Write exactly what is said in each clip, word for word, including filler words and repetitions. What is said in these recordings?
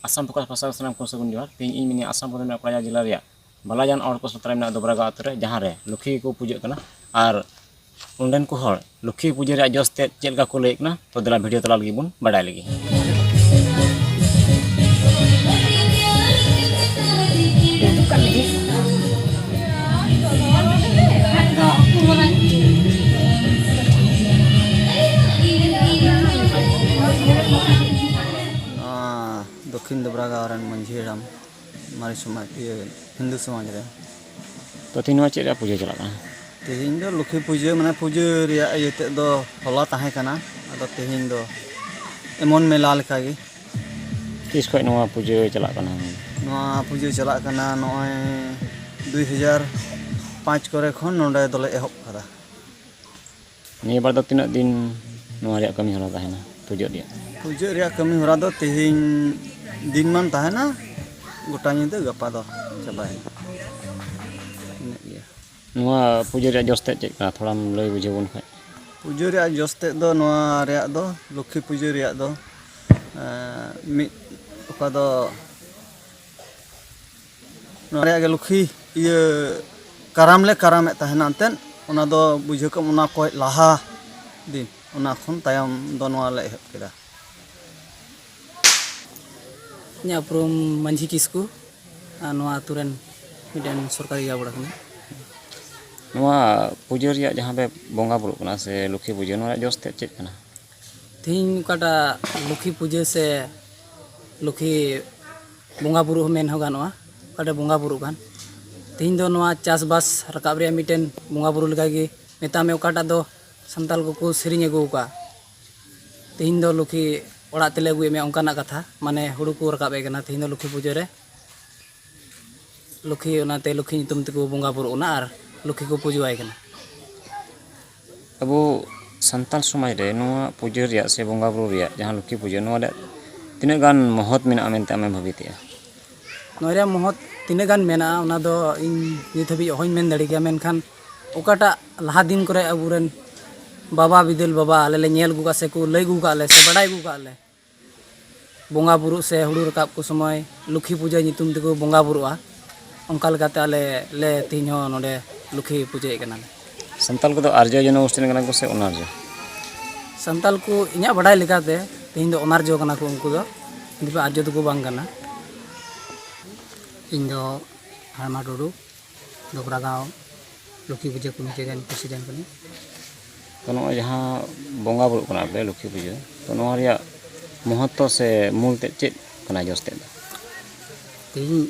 Assam focus ᱯᱟᱥᱴᱟ ᱠᱷᱚᱱ ᱥᱟᱱᱟᱢ ᱠᱚ ᱥᱟᱹᱜᱩᱱ ᱡᱚᱦᱟᱨ᱾ ᱛᱮᱦᱮᱧ ᱤᱧ ᱢᱤᱱᱟᱹᱧᱟ ᱟᱥᱟᱢ ᱯᱚᱱᱚᱛ ᱨᱮᱱᱟᱜ ᱠᱚᱲᱟᱡᱟ ᱡᱮᱞᱟ ᱨᱮᱭᱟᱜ ᱵᱟᱞᱟᱡᱟᱱ ᱟᱣᱩᱴ ᱯᱳᱥᱴ ᱞᱟᱛᱟᱨ ᱨᱮ ᱢᱮᱱᱟᱜ ᱫᱚᱵᱨᱟᱜᱟ ᱟᱛᱳ ᱨᱮ, ᱡᱟᱦᱟᱸ ᱨᱮ ᱞᱩᱠᱷᱤ ᱠᱚ ᱯᱩᱡᱟᱹᱜ ᱠᱟᱱᱟ᱾ ᱟᱨ ᱚᱸᱰᱮᱱ ᱠᱚ ᱦᱚᱲ ᱞᱩᱠᱷᱤ ᱯᱩᱡᱟᱹ ᱨᱮᱭᱟᱜ ᱡᱚᱥ ᱛᱮᱫ ᱪᱮᱫ ᱞᱮᱠᱟ ᱠᱚ ᱞᱟᱹᱭᱮᱫ ᱠᱟᱱᱟ, ᱛᱚ ᱫᱮᱞᱟ ᱵᱷᱤᱰᱤᱭᱳ ᱛᱟᱞᱟ ᱞᱟᱹᱜᱤᱫ ᱵᱚᱱ ᱵᱟᱰᱟᱭ ᱞᱮᱜᱮ᱾ ᱱᱚᱣᱟ ᱫᱚᱠᱠᱷᱤᱱ ᱫᱚᱵᱨᱟ ᱜᱟᱶ ᱨᱮᱱ ᱢᱟᱹᱡᱷᱤ ᱦᱟᱲᱟᱢ, ᱢᱟᱨᱮ ᱥᱚᱢᱟᱡᱽ, ᱤᱭᱟᱹ, ᱦᱤᱱᱫᱩ ᱥᱚᱢᱟᱡᱽ ᱨᱮ᱾ ᱛᱚ, ᱛᱮᱦᱮᱧ ᱱᱚᱣᱟ ᱪᱮᱫ ᱨᱮᱭᱟᱜ ᱯᱩᱡᱟᱹ ᱪᱟᱞᱟᱜ ᱠᱟᱱᱟ? ᱛᱮᱦᱮᱧ ᱫᱚ ᱞᱩᱠᱷᱤ ᱯᱩᱡᱟᱹ, ᱢᱟᱱᱮ, ᱯᱩᱡᱟᱹ ᱨᱮᱭᱟᱜ ᱤᱭᱟᱹ ᱛᱮᱫ ᱫᱚ ᱦᱚᱞᱟ ᱛᱟᱦᱮᱸ ᱠᱟᱱᱟ, ᱟᱫᱚ ᱛᱮᱦᱮᱧ ᱫᱚ ᱮᱢᱚᱱ ᱢᱮᱞᱟ ᱞᱮᱠᱟᱜᱮ᱾ ᱛᱤᱥ ᱠᱷᱚᱱ ᱱᱚᱣᱟ ᱯᱩᱡᱟᱹ ᱪᱟᱞᱟᱜ ᱠᱟᱱᱟ? ᱱᱚᱣᱟ ᱯᱩᱡᱟᱹ ᱪᱟᱞᱟᱜ ᱠᱟᱱᱟ ᱱᱚᱜᱼᱚᱭ ᱫᱩᱭ ᱦᱟᱡᱟᱨ ᱯᱟᱸᱪ ᱠᱚᱨᱮ ᱠᱷᱚᱱ ᱱᱚᱰᱮ ᱫᱚᱞᱮ ᱮᱦᱚᱵ ᱠᱟᱫᱟ᱾ ᱱᱤᱭᱟᱹ ᱵᱟᱨ ᱫᱚ ᱛᱤᱱᱟᱹᱜ ᱫᱤᱱ ᱱᱚᱣᱟ ᱨᱮᱭᱟᱜ ᱠᱟᱹᱢᱤ ᱦᱚᱨᱟ ᱛᱟᱦᱮᱱᱟ, ᱯᱩᱡᱟᱹ ᱨᱮᱭᱟᱜ? ᱯᱩᱡᱟᱹ ᱨᱮᱭᱟᱜ ᱠᱟᱹᱢᱤ ᱦᱚᱨᱟ ᱫᱚ ᱛᱮᱦᱮᱧ ᱫᱤᱱ ᱢᱟᱱ ᱛᱟᱦᱮᱱᱟ, ᱜᱚᱴᱟ ᱧᱤᱫᱟᱹ, ᱜᱟᱯᱟ ᱫᱚ ᱪᱟᱵᱟᱭᱮᱱᱟ᱾ ᱤᱱᱟᱹᱜ ᱜᱮ᱾ ᱱᱚᱣᱟ ᱯᱩᱡᱟᱹ ᱨᱮᱭᱟᱜ ᱡᱚᱥ ᱛᱮᱫ ᱪᱮᱫ ᱠᱟᱱᱟ, ᱛᱷᱚᱲᱟᱢ ᱞᱟᱹᱭ ᱵᱩᱡᱷᱟᱹᱣ ᱵᱚᱱ ᱠᱷᱟᱡ? ᱯᱩᱡᱟᱹ ᱨᱮᱭᱟᱜ ᱡᱚᱥ ᱛᱮᱫ ᱫᱚ, ᱱᱚᱣᱟ ᱨᱮᱭᱟᱜ ᱫᱚ, ᱞᱚᱠᱠᱷᱤ ᱯᱩᱡᱟᱹ ᱨᱮᱭᱟᱜ ᱫᱚ, ᱮᱸ, ᱢᱤᱫ ᱚᱠᱟ ᱫᱚ ᱱᱚᱣᱟ ᱨᱮᱭᱟᱜ ᱜᱮ ᱞᱩᱠᱷᱤ, ᱤᱭᱟᱹ, ᱠᱟᱨᱟᱢ ᱞᱮ ᱠᱟᱨᱟᱢᱮᱫ ᱛᱟᱦᱮᱱᱟ ᱮᱱᱛᱮᱫ, ᱚᱱᱟ ᱫᱚ ᱵᱩᱡᱷᱟᱹᱣ ᱠᱟᱜ ᱢᱮ, ᱚᱱᱟ ᱠᱷᱚᱡ ᱞᱟᱦᱟ ᱫᱤᱱ, ᱚᱱᱟ ᱠᱷᱚᱱ ᱛᱟᱭᱚᱢ ᱫᱚ ᱱᱚᱣᱟ ᱞᱮ ᱮᱦᱚᱵ ᱠᱮᱫᱟ᱾ ᱤᱧᱟᱹᱜ ᱩᱯᱨᱩᱢ ᱢᱟᱹᱡᱷᱤ ᱠᱤᱥᱠᱩ, ᱟᱨ ᱱᱚᱣᱟ ᱟᱹᱛᱩ ᱨᱮᱱ ᱢᱤᱫᱴᱮᱱ ᱥᱚᱨᱠᱟᱨᱤ ᱜᱟᱵᱲᱟ ᱠᱟᱱᱟᱹᱧ᱾ ᱱᱚᱣᱟ ᱯᱩᱡᱟᱹ ᱨᱮᱭᱟᱜ ᱡᱟᱦᱟᱸ ᱯᱮ ᱵᱚᱸᱜᱟ ᱵᱩᱨᱩᱜ ᱠᱟᱱᱟ ᱥᱮ ᱞᱩᱠᱷᱤ ᱯᱩᱡᱟᱹ, ᱱᱚᱣᱟ ᱨᱮᱭᱟᱜ ᱡᱚᱥ ᱛᱮᱫ ᱪᱮᱫ ᱠᱟᱱᱟ? ᱛᱮᱦᱮᱧ ᱚᱠᱟᱴᱟᱜ ᱞᱩᱠᱷᱤ ᱯᱩᱡᱟᱹ ᱥᱮ ᱞᱩᱠᱷᱤ ᱵᱚᱸᱜᱟ ᱵᱩᱨᱩ ᱦᱚᱸ ᱢᱮᱱ ᱦᱚᱸ ᱜᱟᱱᱚᱜᱼᱟ, ᱚᱠᱟᱴᱟᱜ ᱵᱚᱸᱜᱟ ᱵᱩᱨᱩᱜ ᱠᱟᱱ, ᱛᱮᱦᱮᱧ ᱫᱚ ᱱᱚᱣᱟ ᱪᱟᱥᱵᱟᱥ ᱨᱟᱠᱟᱵ ᱨᱮᱭᱟᱜ ᱢᱤᱫᱴᱮᱱ ᱵᱚᱸᱜᱟ ᱵᱩᱨᱩ ᱞᱮᱠᱟᱜᱮ ᱢᱮᱛᱟᱜ ᱢᱮ, ᱚᱠᱟᱴᱟᱜ ᱫᱚ ᱥᱟᱱᱛᱟᱲ ᱠᱚᱠᱚ ᱥᱮᱨᱮᱧ ᱟᱹᱜᱩ ᱟᱠᱟᱫ, ᱛᱮᱦᱮᱧ ᱫᱚ ᱞᱩᱠᱷᱤ ᱚᱲᱟᱜ ᱛᱮᱞᱮ ᱟᱹᱜᱩᱭᱮᱫ ᱢᱮᱭᱟ, ᱚᱱᱠᱟᱱᱟᱜ ᱠᱟᱛᱷᱟ, ᱢᱟᱱᱮ ᱦᱩᱲᱩ ᱠᱚ ᱨᱟᱠᱟᱵ ᱮᱫ ᱠᱟᱱᱟ ᱛᱮᱦᱮᱧ ᱫᱚ ᱞᱩᱠᱷᱤ ᱯᱩᱡᱟᱹ ᱨᱮ᱾ ᱞᱩᱠᱷᱤ, ᱚᱱᱟᱛᱮ ᱞᱩᱠᱷᱤ ᱧᱩᱛᱩᱢ ᱛᱮᱠᱚ ᱵᱚᱸᱜᱟ ᱵᱩᱨᱩᱜ ᱠᱟᱱᱟ ᱟᱨ ᱞᱩᱠᱷᱤ ᱠᱚ ᱯᱩᱡᱟᱹᱣᱟᱭ ᱠᱟᱱᱟ᱾ ᱟᱵᱚ ᱥᱟᱱᱛᱟᱲ ᱥᱚᱢᱟᱡᱽ ᱨᱮ ᱱᱚᱣᱟ ᱯᱩᱡᱟᱹ ᱨᱮᱭᱟᱜ ᱥᱮ ᱵᱚᱸᱜᱟ ᱵᱩᱨᱩ ᱨᱮᱭᱟᱜ ᱡᱟᱦᱟᱸ ᱞᱩᱠᱷᱤ ᱯᱩᱡᱟᱹ, ᱱᱚᱣᱟ ᱨᱮᱭᱟᱜ ᱛᱤᱱᱟᱹᱜ ᱜᱟᱱ ᱢᱚᱦᱚᱛ ᱢᱮᱱᱟᱜᱼᱟ ᱢᱮᱱᱛᱮ ᱟᱢᱮᱢ ᱵᱷᱟᱹᱵᱤᱛᱮᱜᱼᱟ? ᱱᱚᱣᱟ ᱨᱮᱭᱟᱜ ᱢᱚᱦᱚᱛ ᱛᱤᱱᱟᱹᱜ ᱜᱟᱱ ᱢᱮᱱᱟᱜᱼᱟ, ᱚᱱᱟ ᱫᱚ ᱤᱧ ᱱᱤᱛ ᱦᱟᱹᱵᱤᱡ ᱚᱦᱚᱧ ᱢᱮᱱ ᱫᱟᱲᱮ ᱠᱮᱭᱟ, ᱢᱮᱱᱠᱷᱟᱱ ᱚᱠᱟᱴᱟᱜ ᱞᱟᱦᱟ ᱫᱤᱱ ᱠᱚᱨᱮ ᱟᱵᱚᱨᱮᱱ ᱵᱟᱵᱟ ᱵᱤᱫᱟᱹᱞ ᱵᱟᱵᱟ ᱟᱞᱮ ᱞᱮ ᱧᱮᱞ ᱟᱹᱜᱩ ᱠᱟᱜ ᱥᱮᱠᱚ ᱞᱟᱹᱭ ᱟᱹᱜᱩ ᱠᱟᱜ ᱞᱮ ᱥᱮ ᱵᱟᱰᱟᱭ ᱟᱹᱜᱩ ᱠᱟᱜ ᱞᱮ, ᱵᱚᱸᱜᱟ ᱵᱩᱨᱩ ᱥᱮ ᱦᱩᱲᱩ ᱨᱟᱠᱟᱵ ᱠᱚ ᱥᱚᱢᱚᱭ ᱞᱩᱠᱷᱤ ᱯᱩᱡᱟᱹ ᱧᱩᱛᱩᱢ ᱛᱮᱠᱚ ᱵᱚᱸᱜᱟ ᱵᱩᱨᱩᱜᱼᱟ᱾ ᱚᱱᱠᱟ ᱞᱮᱠᱟᱛᱮ ᱟᱞᱮ ᱞᱮ ᱛᱮᱦᱮᱧ ᱦᱚᱸ ᱱᱚᱰᱮ ᱞᱩᱠᱷᱤ ᱯᱩᱡᱟᱹᱭᱮᱫ ᱠᱟᱱᱟᱞᱮ᱾ ᱥᱟᱱᱛᱟᱲ ᱠᱚᱫᱚ ᱟᱨᱡᱚ ᱡᱚᱱᱚᱜᱳᱥᱴᱤ ᱨᱮᱱ ᱠᱟᱱᱟ ᱠᱚ ᱥᱮ ᱚᱱᱟᱨᱡᱚ? ᱥᱟᱱᱛᱟᱲ ᱠᱚ ᱤᱧᱟᱹᱜ ᱵᱟᱰᱟᱭ ᱞᱮᱠᱟᱛᱮ ᱛᱮᱦᱮᱧ ᱫᱚ ᱚᱱᱟᱨᱡᱚ ᱠᱟᱱᱟ ᱠᱚ ᱩᱱᱠᱩ ᱫᱚ, ᱠᱤᱱᱛᱩ ᱟᱨᱡᱚ ᱫᱚᱠᱚ ᱵᱟᱝ ᱠᱟᱱᱟ᱾ ᱤᱧ ᱫᱚ ᱦᱟᱲᱢᱟ ᱴᱩᱰᱩ, ᱫᱚᱵᱽᱨᱟ ᱜᱟᱶ ᱞᱚᱠᱠᱷᱤ ᱯᱩᱡᱟᱹ ᱠᱚᱢᱤᱴᱤ ᱨᱮᱱ ᱯᱨᱮᱥᱤᱰᱮᱱᱴ ᱠᱟᱹᱱᱟᱹᱧ᱾ ᱛᱚ, ᱱᱚᱜᱼᱚᱭ ᱡᱟᱦᱟᱸ ᱵᱚᱸᱜᱟ ᱵᱩᱨᱩᱜ ᱠᱟᱱᱟ ᱯᱮ ᱞᱚᱠᱠᱷᱤ ᱯᱩᱡᱟᱹ, ᱛᱚ, ᱱᱚᱣᱟ ᱨᱮᱭᱟᱜ ᱢᱚᱦᱚᱛᱛᱚ ᱥᱮ ᱢᱩᱞ ᱛᱮᱫ ᱪᱮᱫ ᱠᱟᱱᱟ ᱡᱚᱥ ᱛᱮᱫ ᱫᱚ? ᱛᱮᱦᱮᱧ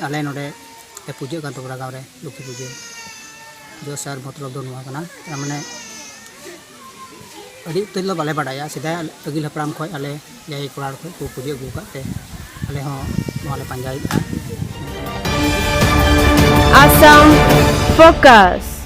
ᱟᱞᱮ ᱱᱚᱰᱮ ᱞᱮ ᱯᱩᱡᱟᱹᱜ ᱠᱟᱱ ᱛᱟᱵᱚᱱᱟ ᱜᱟᱶ ᱨᱮ ᱞᱚᱠᱠᱷᱤ ᱯᱩᱡᱟᱹ᱾ ᱡᱚᱥ ᱟᱨ ᱢᱚᱛᱞᱚᱵ ᱫᱚ ᱱᱚᱣᱟ ᱠᱟᱱᱟ, ᱛᱟᱨ ᱢᱟᱱᱮ ᱟᱹᱰᱤ ᱩᱛᱟᱹᱨ ᱫᱚ ᱵᱟᱞᱮ ᱵᱟᱰᱟᱭᱟ᱾ ᱥᱮᱫᱟᱭ ᱟᱹᱜᱤᱞ ᱦᱟᱯᱲᱟᱢ ᱠᱷᱚᱱ ᱟᱞᱮ ᱮᱭᱟᱭ ᱠᱚᱲᱟ ᱠᱷᱚᱱ ᱠᱚ ᱯᱩᱡᱟᱹ ᱟᱹᱜᱩ ᱟᱠᱟᱫ ᱛᱮ ᱟᱞᱮ ᱦᱚᱸ ᱱᱚᱣᱟ ᱞᱮ ᱯᱟᱸᱡᱟᱭᱮᱫᱼᱟ᱾ Assam Focus.